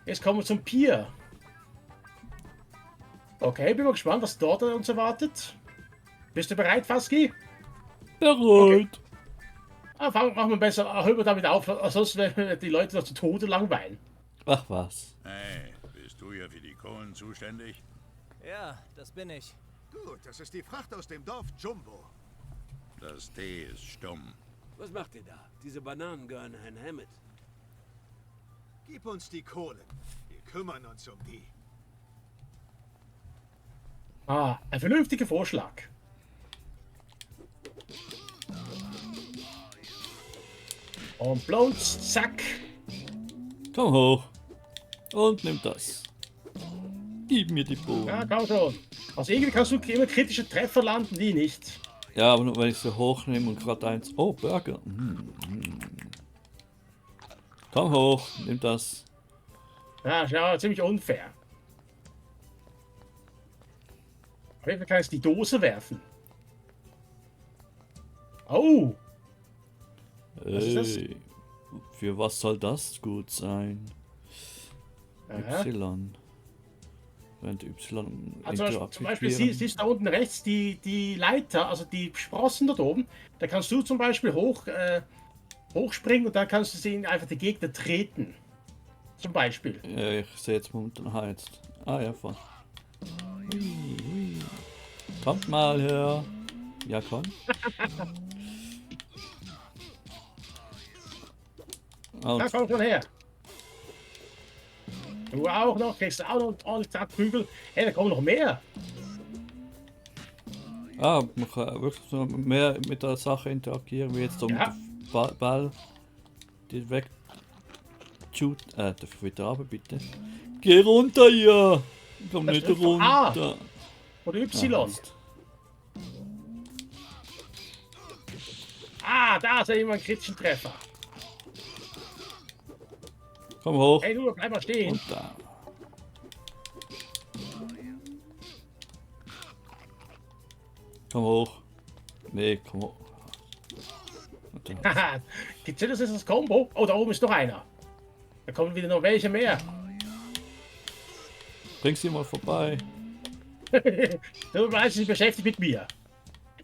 Jetzt kommen wir zum Pier. Okay, bin mal gespannt, was dort uns erwartet. Bist du bereit, Faski? Bereit. Okay. Machen wir besser, hören wir damit auf, sonst werden wir die Leute noch zu Tode langweilen. Ach was. Hey, bist du ja für die Kohlen zuständig? Ja, das bin ich. Gut, das ist die Fracht aus dem Dorf Jumbo. Das T ist stumm. Was macht ihr da? Diese Bananen gehören Herrn Hammett. Gib uns die Kohlen. Wir kümmern uns um die. Ah, ein vernünftiger Vorschlag. Und Blons, zack. Komm hoch. Und nimm das. Gib mir die Bohnen. Ja, komm schon. Also irgendwie kannst du immer kritische Treffer landen, die nicht. Ja, aber nur wenn ich sie hochnehme und gerade eins. Oh, Burger. Komm hoch, nimm das. Ja, ist ja ziemlich unfair. Auf jeden Fall kann ich die Dose werfen. Oh, ist das? Für was soll das gut sein? aha. Y. Wenn Y Also zum Beispiel siehst du da unten rechts die Leiter, also die Sprossen dort oben. Da kannst du zum Beispiel hochspringen und dann kannst du sie einfach die Gegner treten. Zum Beispiel. Ja, ich sehe jetzt momentan heizt. Ah ja, voll. Hui, hui. Kommt mal her. Ja, komm. Da komm schon her. Du auch noch, kriegst auch noch ordentlich Prügel. Hey, da kommen noch mehr. Man kann wirklich so mehr mit der Sache interagieren, wie jetzt so Ja. mit dem Ball. Die weg. Shoot. Darf ich wieder runter, bitte? Geh runter hier! Komm Das nicht ist doch A. runter. Oder Ah, Y. Mist. Da ist ja jemand einen kritischen Treffer. Komm hoch. Hey, du, bleib mal stehen. Und da. Komm hoch. Nee, komm hoch. Und da. Haha, gibt's das ist das Combo? Oh, da oben ist noch einer. Da kommen wieder noch welche mehr. Bring sie mal vorbei. Du weißt, sie sind beschäftigt mit mir.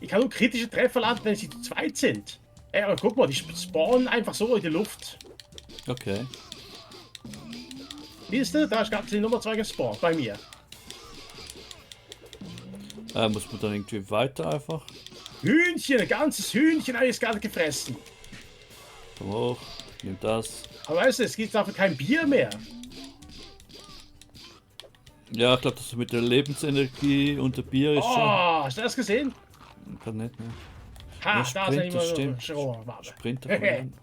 Ich kann nur kritische Treffer landen, wenn sie zu zweit sind. Ey, aber guck mal, die spawnen einfach so in die Luft. Okay. Siehst du, da gab es die Nummer 2 gespawnt bei mir. Muss man dann irgendwie weiter einfach? Hühnchen, ein ganzes Hühnchen habe ich gerade gefressen. Komm hoch. Nimm das. Aber weißt du, es gibt dafür kein Bier mehr. Ja, ich glaube, das ist mit der Lebensenergie und der Bier ist schon. Oh, hast du das gesehen? Kann nicht mehr. Ha, Ja, da ist ja Sprinter, immer stimmt. schon. Warte. Sprinter verloren.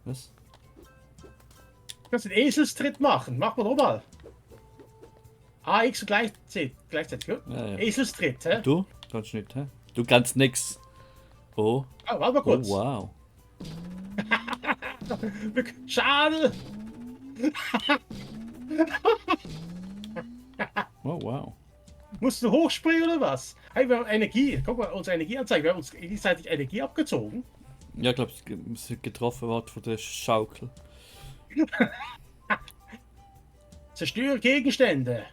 Was? Du kannst den Eselstritt machen. Mach mal nochmal. X und gleichzeitig. Gut. Ja, ja. Eselstritt, hä? Du? Kannst nicht, hä? Du kannst nix. Oh. Ah, warte mal Oh, kurz. wow. Schade. Oh, wow. Musst du hochspringen oder was? Hey, wir haben Energie. Guck mal, unsere Energieanzeige. Wir haben uns gegenseitig Energie abgezogen. Ja, ich glaube, es ist getroffen worden von der Schaukel. Zerstöre Gegenstände.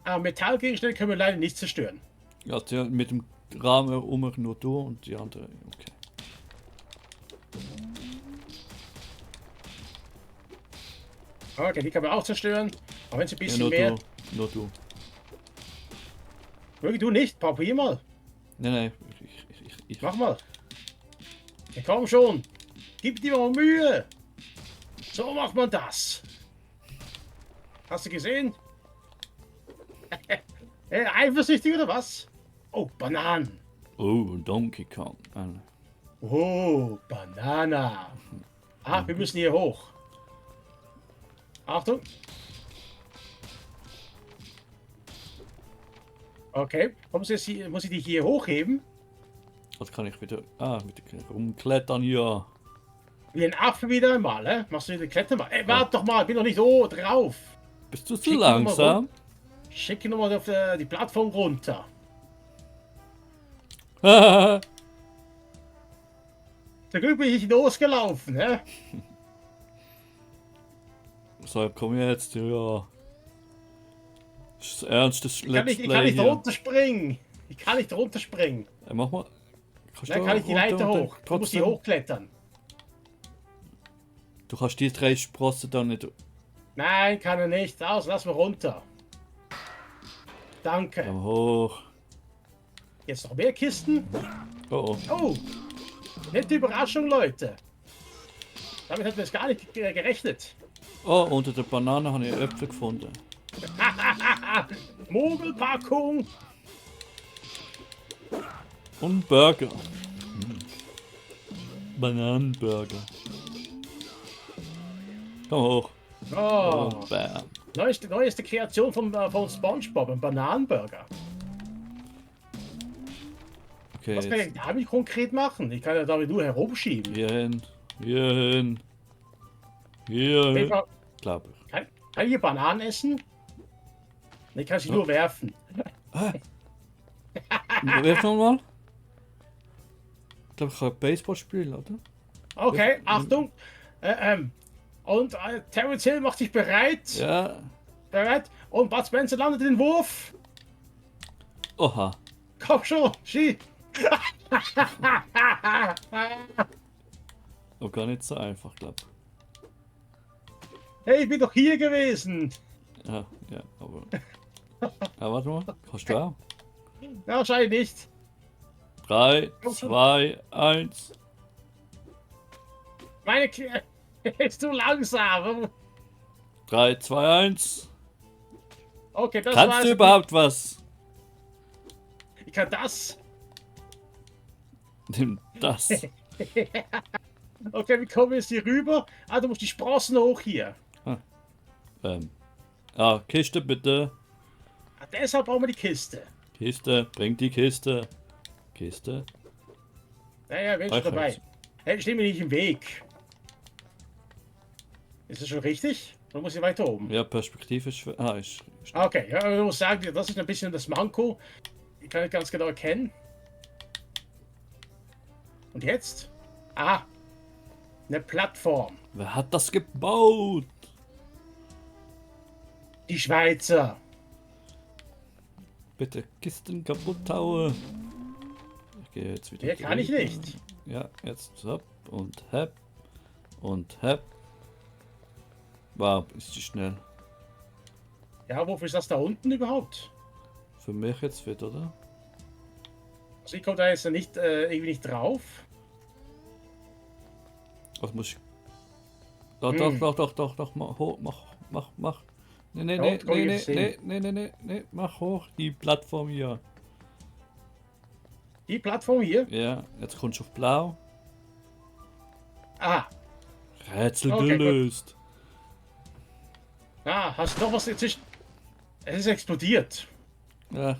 Aber Metallgegenstände können wir leider nicht zerstören. Ja, mit dem Rahmen um nur du und die andere. Okay. Okay, die können wir auch zerstören. Aber wenn sie ein Ja, bisschen nur mehr. du. Nur du. Wirklich du nicht? Probier mal. Nein, ich. Mach mal. Ja, komm schon. Gib dir mal Mühe. So macht man das. Hast du gesehen? Eifersüchtig oder was? Oh, Bananen. Oh, Donkey Kong. Oh, Banana. Ah, wir müssen hier hoch. Achtung. Okay, muss ich die hier hochheben? Was kann ich wieder. Mit rumklettern, ja. Wie ein Affe wieder einmal, hä? Machst du wieder Kletter mal? Ey, warte doch mal, bin noch nicht so drauf. Bist du zu Schick ihn noch mal langsam? Schicke nochmal auf die Plattform runter. Ja, Zum Glück bin ich nicht losgelaufen, hä? So, komm jetzt, ja. Das ist das ernste Ich kann Let's nicht, ich kann Play nicht hier. runterspringen. Ich kann nicht runterspringen. Mach mal. Kannst Dann du kann ich die runter Leiter und dann hoch. Du musst die trotzdem- hochklettern. Du kannst die 3 Sprossen dann nicht. Nein, kann er nicht. Aus, lass mal runter. Danke. Komm hoch. Jetzt noch mehr Kisten. Oh, oh. Oh, nette Überraschung, Leute. Damit hat man jetzt gar nicht gerechnet. Oh, unter der Banane habe ich Äpfel gefunden. Mogelpackung. Und Burger. Bananenburger. Komm hoch. Oh, Und bam. neueste Kreation von SpongeBob, ein Bananenburger. Okay, Was kann jetzt ich damit konkret machen? Ich kann ja damit nur herumschieben. hier hin. Hier hin. Hier hin. Ich Glaub ich. kann ich hier Bananen essen? Ich kann sie nur werfen. Wirf nochmal. Ich glaube, ich kann Baseball spielen, oder? Okay, Achtung. Und Terence Hill macht sich bereit. Ja. Bereit. Und Bud Spencer landet den Wurf. Oha. Komm schon, schieb. Auch gar nicht so einfach, glaub ich. Hey, ich bin doch hier gewesen. Ja, ja, aber. Ja, warte mal. Kannst du auch? Wahrscheinlich nicht. 3, 2, 1. Meine ist zu langsam. 3, 2, 1. Okay, das Kannst war's. du überhaupt was? Ich kann das. Nimm das. Okay, wie kommen wir jetzt hier rüber? Ah, du musst die Sprossen hoch hier. Kiste bitte. Ah, deshalb brauchen wir die Kiste. Kiste, bring die Kiste. Kiste. Naja, bin schon Ach, dabei. jetzt. Hey, steh mir nicht im Weg. Ist das schon richtig? Oder muss ich weiter oben? Ja, Perspektive ist schwer. Ist. Okay, ja, ich muss sagen, das ist ein bisschen das Manko. Ich kann nicht ganz genau erkennen. Und jetzt? Ah, eine Plattform. Wer hat das gebaut? Die Schweizer. Bitte Kisten kaputt hauen. Ich gehe jetzt wieder. Mehr kann ich drüber. nicht. Ja, jetzt hopp und hepp und hepp. Wow, ist die schnell. Ja, wofür ist das da unten überhaupt? Für mich jetzt fit, oder? Also ich komme da jetzt nicht irgendwie nicht drauf. Was muss ich. Doch, Hm. doch, mach. Nee, Dort komm ich jetzt hin. nee, mach hoch die Plattform hier. Die Plattform hier? Ja, jetzt kommst du auf blau. Ah, Rätsel Okay, gut. gelöst. ah, hast du noch was dazwischen? Es ist explodiert. Ja,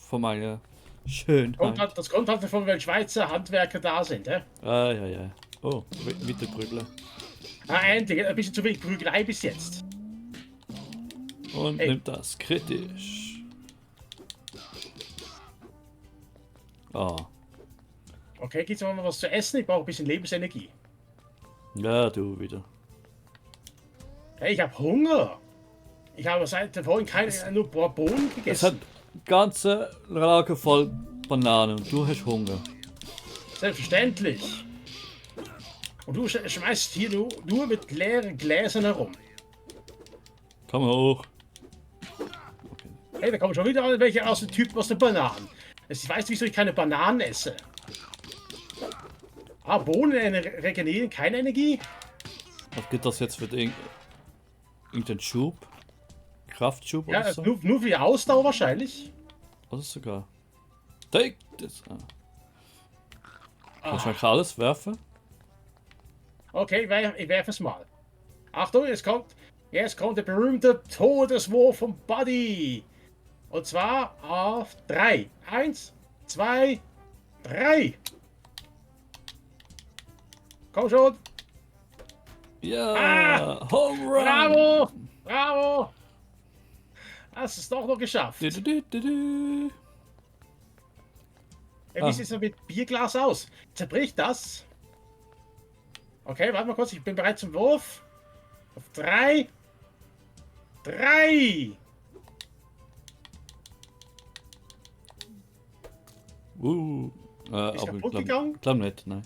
von meiner Schönheit. Das kommt halt davon, weil Schweizer Handwerker da sind. Hä? Ah, ja. Oh, wieder Prügler. Ah, endlich, ein bisschen zu wenig Prügelei bis jetzt. Und Ey. nimmt das kritisch. Ah, Okay, gibt's mal was zu essen? Ich brauche ein bisschen Lebensenergie. ja, du wieder. Hey, ich habe Hunger. Ich habe seit vorhin nur Bohnen Es hat gegessen. ganze Lager voll Bananen und du hast Hunger. Selbstverständlich. Und du schmeißt hier nur mit leeren Gläsern herum. Komm hoch. Hey, da kommen schon wieder welche aus dem Typ aus den Bananen. Ich weiß nicht, wieso ich keine Bananen esse. Ah, Bohnen regenerieren keine Energie? Was gibt das jetzt für irgendeinen Schub? Kraftschub Ja, oder so? nur für die Ausdauer wahrscheinlich. Was ist sogar? Take this. Kannst du Ah, eigentlich alles werfen? okay, ich werfe es mal. Achtung, jetzt kommt der berühmte Todeswurf von Buddy. Und zwar auf 3. 1, 2, 3. Komm schon. Ja! Home Run! Bravo! Bravo! Hast es doch noch geschafft. Du, du, du, du. Wie sieht es denn mit Bierglas aus? Zerbricht das? Okay, warte mal kurz, ich bin bereit zum Wurf. Auf 3, 3. Aber kaputt ich gegangen? glaube nicht, nein.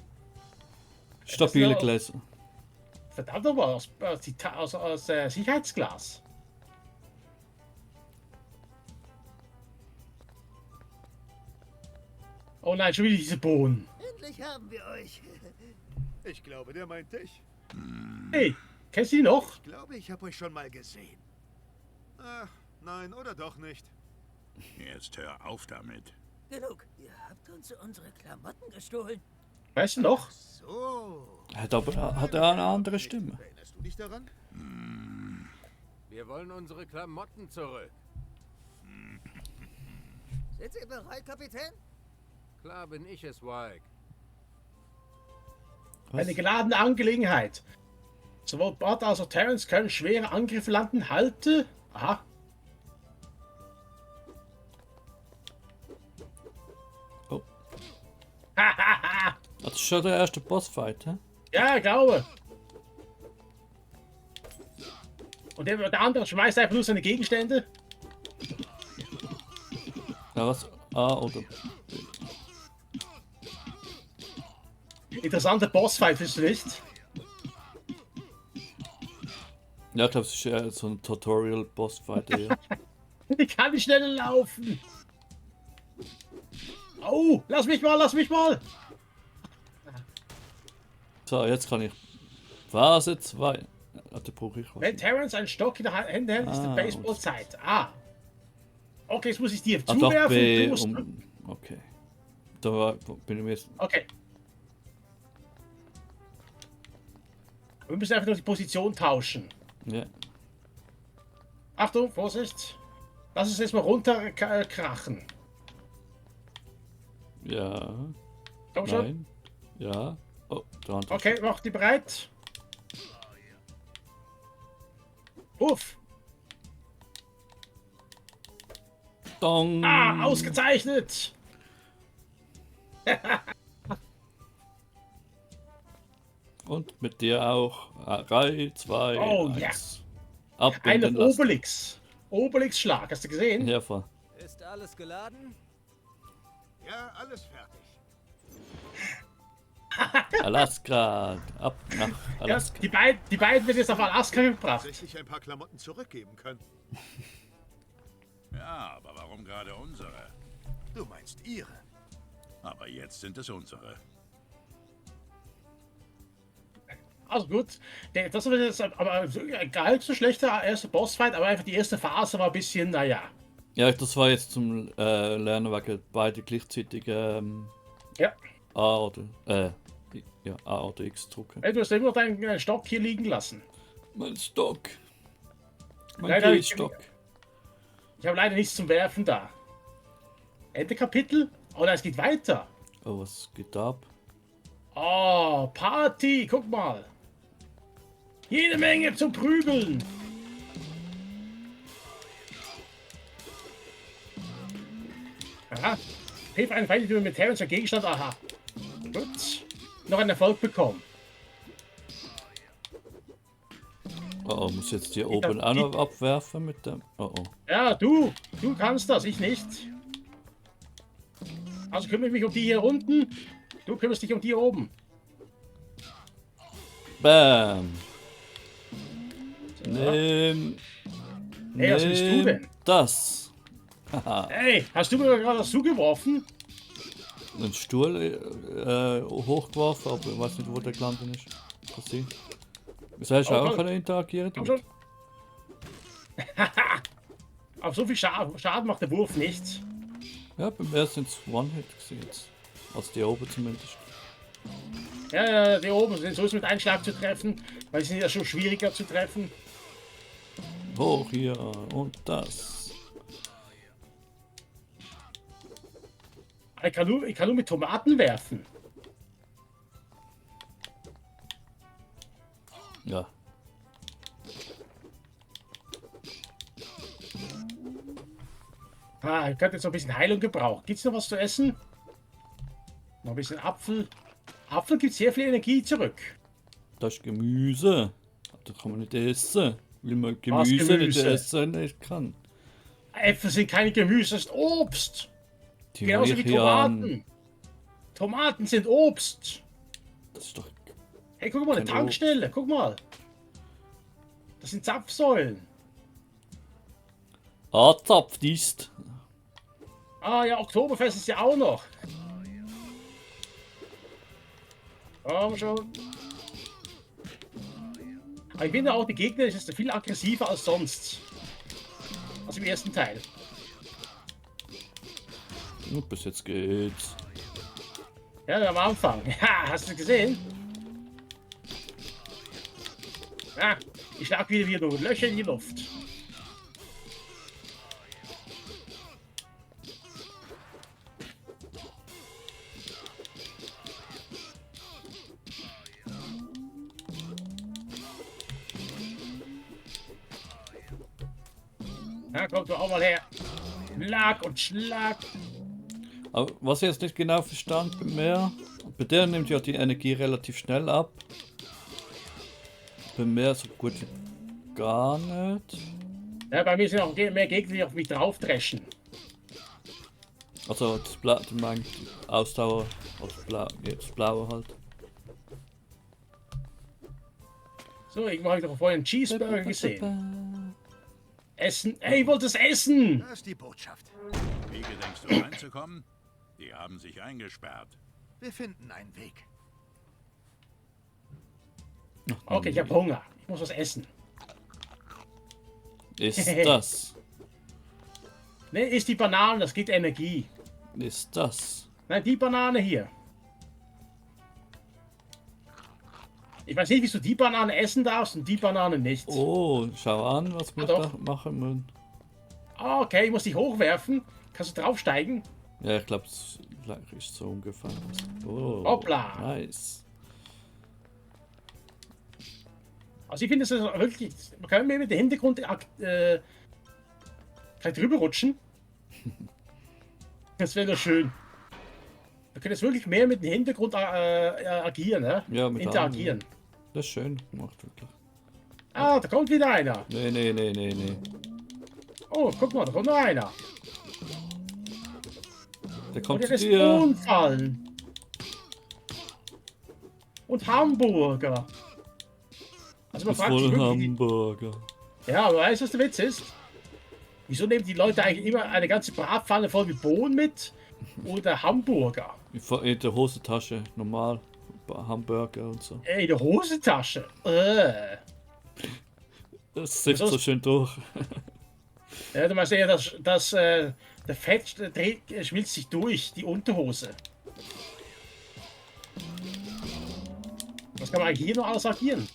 Stabile ja- Gläser. Verdammt nochmal, aus Sicherheitsglas. Oh nein, schon wieder diese Bohnen. Endlich haben wir euch. Ich glaube, der meint dich. Hey, kennst du die noch? Ich glaube, ich habe euch schon mal gesehen. Ach, nein, oder doch nicht. Jetzt hör auf damit. Genug. Ihr habt uns unsere Klamotten gestohlen. Weißt du noch? So. Hat er eine andere Stimme? Erinnerst du dich daran? Wir wollen unsere Klamotten zurück. Sind Sie bereit, Kapitän? Klar bin ich es, Wyke. Was? Eine geladene Angelegenheit. Sowohl Bart als auch Terrence können schwere Angriffe landen. Halte. Aha. Oh. Hahaha. Das ist schon der erste Bossfight, hä? Ja, ich glaube. Und der andere schmeißt einfach nur seine Gegenstände. Ja, was? A oder B. Interessanter Bossfight, findest du nicht? Ja, ich glaube, es ist eher so ein Tutorial-Bossfight. eher. Ich kann nicht schneller laufen. Oh, lass mich mal, lass mich mal. So, jetzt kann ich. Phase 2. Da brauche ich was. Wenn Terrence einen Stock in der Hände hält, ist die Ah, Baseballzeit. Ah. Okay, jetzt muss ich dir Ah, doch, zuwerfen. B, Du musst... Okay. Da war, bin ich mir jetzt. Okay. Wir müssen einfach nur die Position tauschen. Ja. Achtung, Vorsicht. Lass uns jetzt mal runterkrachen. Ja. Komm schon. Nein. Ja. Oh, der andere. Okay, mach die bereit. Uff. Dong. Ah, ausgezeichnet. Und mit dir auch. 3, 2, Oh, 1. Ab in Ein den Laster. Obelix. Obelix-Schlag, hast du gesehen? Hervor. Ist alles geladen? Ja, alles fertig. Alaska. Ab nach Ja, Alaska. die beiden werden jetzt auf Alaska gebracht. Tatsächlich ein paar Klamotten zurückgeben können. Ja, aber warum gerade unsere? Du meinst ihre. Aber jetzt sind es unsere. Also gut, das war jetzt aber gar nicht so schlechter erster Bossfight, aber einfach die erste Phase war ein bisschen, naja. Ja, das war jetzt zum Lernen wegen beide gleichzeitig Ja. A oder ja, A oder X drücken. Hey, du hast immer noch deinen Stock hier liegen lassen. Mein Stock. Mein Leider Gehstock. Ich habe leider nichts zum Werfen da. Ende Kapitel? Oh, es geht weiter. Oh, was geht da ab? Oh, Party, guck mal. Jede Menge zum Prügeln. Aha. Hilf einen Feind mit Terrence Gegenstand. Aha. Gut. Noch einen Erfolg bekommen. Oh, muss jetzt hier oben auch noch abwerfen mit dem. Oh, oh. Ja, du kannst das, ich nicht. Also kümmere ich mich um die hier unten. Du kümmerst dich um die hier oben. Bam. Nimm. Hey, was willst du nimm denn? Das. Haha. Hey, hast du mir gerade das zugeworfen? Einen Stuhl hochgeworfen, aber ich weiß nicht, wo der gelandet ist. Passiert. Das heißt, Oh, auch komm. können interagieren. Komm damit? schon. Aber so viel Schaden macht der Wurf nicht. Ja, beim ersten sind es One-Hit gesehen. Also die oben zumindest. Ja, die oben sind so ist mit einem Schlag zu treffen, weil sie sind ja schon schwieriger zu treffen. Hoch hier und das. Ich kann nur mit Tomaten werfen. Ja. Ah, ich könnte jetzt noch ein bisschen Heilung gebrauchen. Gibt's noch was zu essen? Noch ein bisschen Apfel. Apfel gibt sehr viel Energie zurück. Das ist Gemüse. Das kann man nicht essen. Weil man Was Gemüse nicht Gemüse? essen nicht kann. Äpfel sind keine Gemüse, das ist Obst. Genauso wie Thymian, Tomaten. Tomaten sind Obst. das ist doch... Hey, guck mal, eine Kein Tankstelle, guck mal. Das sind Zapfsäulen. Zapft ist. Ah ja, Oktoberfest ist ja auch noch. Komm schon. Aber ich finde auch, die Gegner ist viel aggressiver als sonst. Als im ersten Teil. Bis jetzt geht's. Ja, am Anfang. Ja, hast du gesehen? Ja, ich schlag wieder nur Löcher in die Luft. Ja, kommt doch auch mal her. Schlag und Schlag. Aber was ich jetzt nicht genau verstanden mehr, bei der nimmt ja die Energie relativ schnell ab. Bei mir so gut wie gar nicht. Ja, bei mir sind auch mehr Gegner, die auf mich draufdreschen. Also das Blaue, du meinst Ausdauer, also das Blaue halt. So, irgendwann habe ich doch vorhin einen Cheeseburger gesehen. Essen. Ey, ich wollte es essen! Das ist die Botschaft. Wie gedenkst du reinzukommen? Die haben sich eingesperrt. Wir finden einen Weg. Okay, ich habe Hunger. Ich muss was essen. Ist das? Ne, ist die Banane, das gibt Energie. Ist das? Nein, die Banane hier. Ich weiß nicht, wieso die Banane essen darfst und die Banane nicht. Oh, schau an, was wir Ja, doch. da machen müssen. Ah, okay, ich muss dich hochwerfen. Kannst du draufsteigen? Ja, ich glaube, es ist so ungefähr. Oh, Hoppla. nice. Also ich finde es wirklich... Man kann mir mit dem Hintergrund gleich drüber rutschen. Das wäre doch schön. Wir können jetzt wirklich mehr mit dem Hintergrund agieren, ne? Ja, mit Interagieren. Das ist schön gemacht, wirklich. Ah, da kommt wieder einer. Nee. Oh, guck mal, da kommt noch einer. Der Und kommt der zu lässt dir. umfallen. Und Hamburger. Also man Das fragt sich wohl wirklich, Hamburger. ja, aber weißt du, was der Witz ist? Wieso nehmen die Leute eigentlich immer eine ganze Bratpfanne voll mit Bohnen mit? Oder Hamburger? In der Hosentasche, normal. Hamburger und so. In der Hosentasche. Das sitzt so schön durch. Ja, du meinst ja, dass der Fett schmilzt sich durch, die Unterhose. Was kann man eigentlich hier noch alles agieren?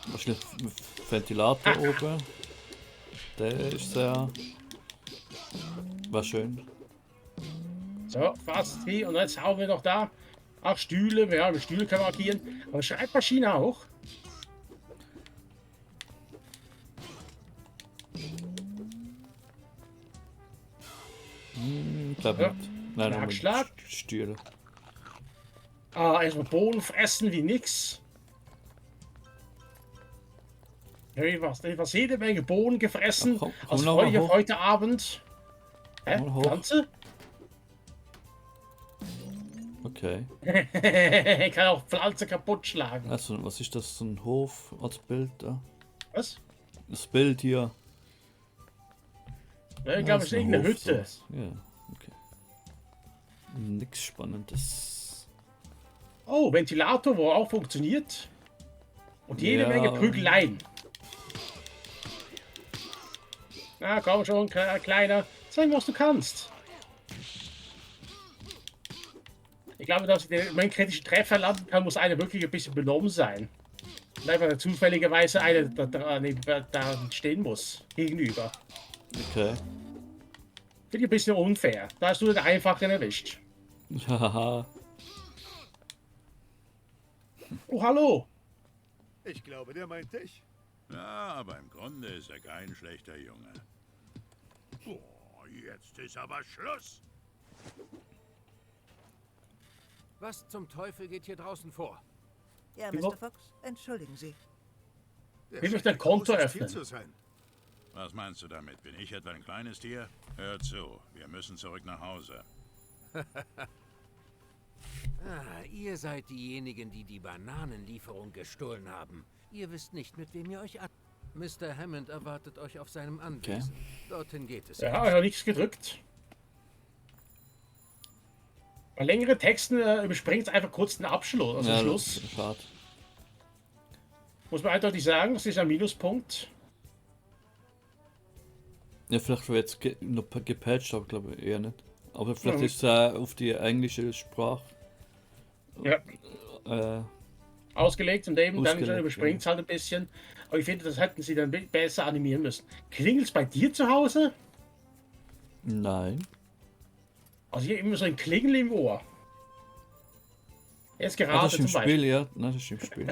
Wahrscheinlich Ventilator oben. Der ist sehr... War schön. So, fast die. Und jetzt hauen wir noch da. Ach, Stühle. Ja, mit Stühle kann man agieren. Aber Schreibmaschine auch. Ich glaube Ja. nicht. Nein, nur mit Schlag. Stühle. Ah, erstmal Bohnen fressen wie nix. Ja, was jede Menge Bohnen gefressen. Ach, komm als noch mal Freude hoch. heute Abend. Hä? Komm mal hoch. Pflanze? Okay. Ich kann auch Pflanze kaputt schlagen. Also, was ist das? So ein Hof als Bild da? Was? Das Bild hier. Ja, ich glaube, es ist irgendeine Hof, Hütte. sowas. Ja, okay. Nix Spannendes. Oh, Ventilator, wo auch funktioniert. Und jede Ja. Menge Prügeleien. Na komm schon, Kleiner. Zeig mir, was du kannst. Ich glaube, dass mein kritischen Treffer landen kann, muss einer wirklich ein bisschen benommen sein. Und einfach zufälligerweise einer da stehen muss. Gegenüber. Okay. Finde ich ein bisschen unfair. Da hast du den einfachen erwischt. Haha. Oh, hallo. Ich glaube, der meint dich. Ja, aber im Grunde ist er kein schlechter Junge. Oh, jetzt ist aber Schluss. Was zum Teufel geht hier draußen vor? Ja, Wie Mr. wo- Fox, entschuldigen Sie. Der Wie möchte scheint ein ein Konto großes Tier öffnen? zu sein. Was meinst du damit? Bin ich etwa ein kleines Tier? Hör zu, wir müssen zurück nach Hause. Ihr seid diejenigen, die die Bananenlieferung gestohlen haben. Ihr wisst nicht, mit wem ihr euch an... Mr. Hammond erwartet euch auf seinem Anwesen. Dorthin geht es. Ja, ich habe nichts gedrückt. Bei längeren Texten überspringt es einfach kurz den Abschluss. Also Ja, Schluss. das ist schade. Muss man eindeutig sagen, das ist ein Minuspunkt. Ja, vielleicht wird es noch gepatcht, aber glaube ich eher nicht. Aber vielleicht Ja. ist es auf die englische Sprache. Ja. Ausgelegt und eben dann Ausgelegt, überspringt es halt ein bisschen. Aber ich finde, das hätten sie dann besser animieren müssen. Klingelt es bei dir zu Hause? Nein. Also hier immer so ein Klingeln im Ohr. Jetzt Ah, gerade das ist im zum Beispiel. Spiel, ja. Nein, das ist im Spiel.